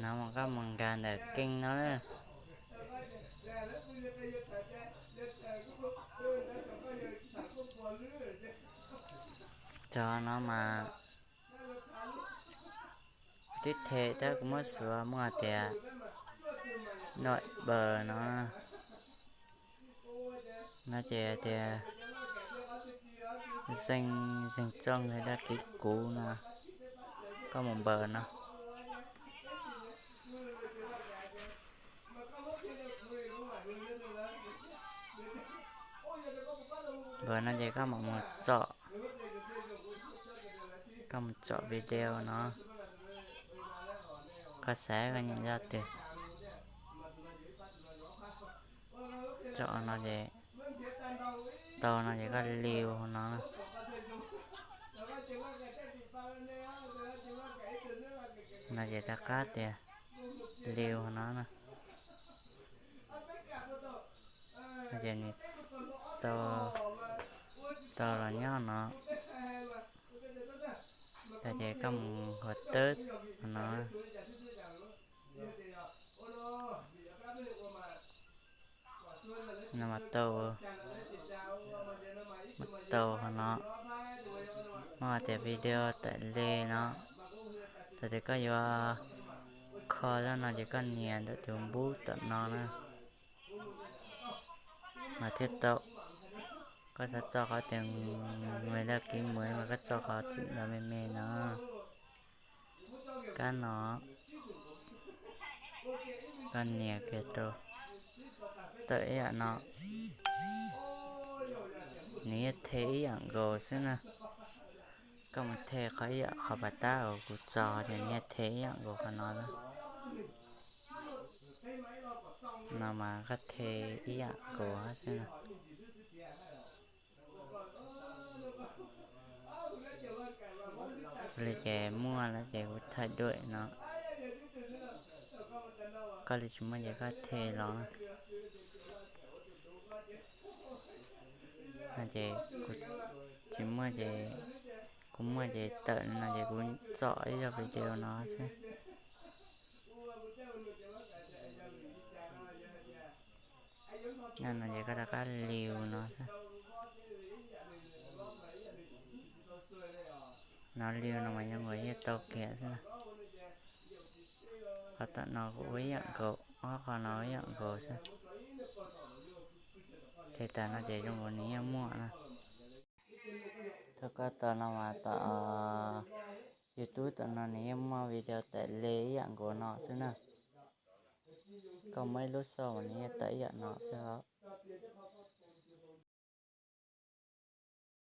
No mas koj mus nkag ntawm keej no na. Cov no mas kuv twb them thiab kuv muab suav muaj tias noj npaws no. No ces tias zeeg, zeeg txooj li dab kiv kuv no, koj mus npaws no. Npaws no ces koj mam mus txom, koj mus txom video no, koj xaiv koj nyiam zaj twg. Txom no ces, tau no ces koj liu no. No ces rov qab tias liu no na. No ces nws tau, tau los nyob no. Tag ces koj mus hauv tawb no. No mas tau, mas tau qhov no, muaj hais tias video tawm li no. Thaum tias koj yuav kho zaj no ces koj nias ntawm tus npub tom no na, mas thiaj tau. Koj xav txo qhov tias me dab kiv muaj mas koj txo qhov txwm ntawd me me no. Kab no, koj nias kiag rau, tawm ib yam no. Nws yeej the ib yam nkaus xwb na. Koj mus the qhov ib yam qhov pas tab uas kuv txo ces nws yeej the ib yam nkaus qhov no xwb. No mas koj the ib yam nkaus xwb na. Li ces muaj lawm ces kuv thaij duam no. Koj li tsis muaj ces koj the los na. No ces kuv tsis muaj ces, kuv muaj ces tawm li no ces kuv txom ib zaj video no xwb. No ces koj rov qab liu no xwb. No liu no mas zoo nkaus yeej tau kiag xwb. Qhov tom no kuv ua ib yam nkaus, ob qhov no ua ib yam nkaus xwb. Ces tas no ces zoo nkaus nws yeej muaj na. Thaum koj tau no mas tom YouTube tom no nws yeej muaj video tawm li ib yam nkaus no xwb na. Koj muab ib lub xauj mas nws yeej tawm ib yam no xwb os.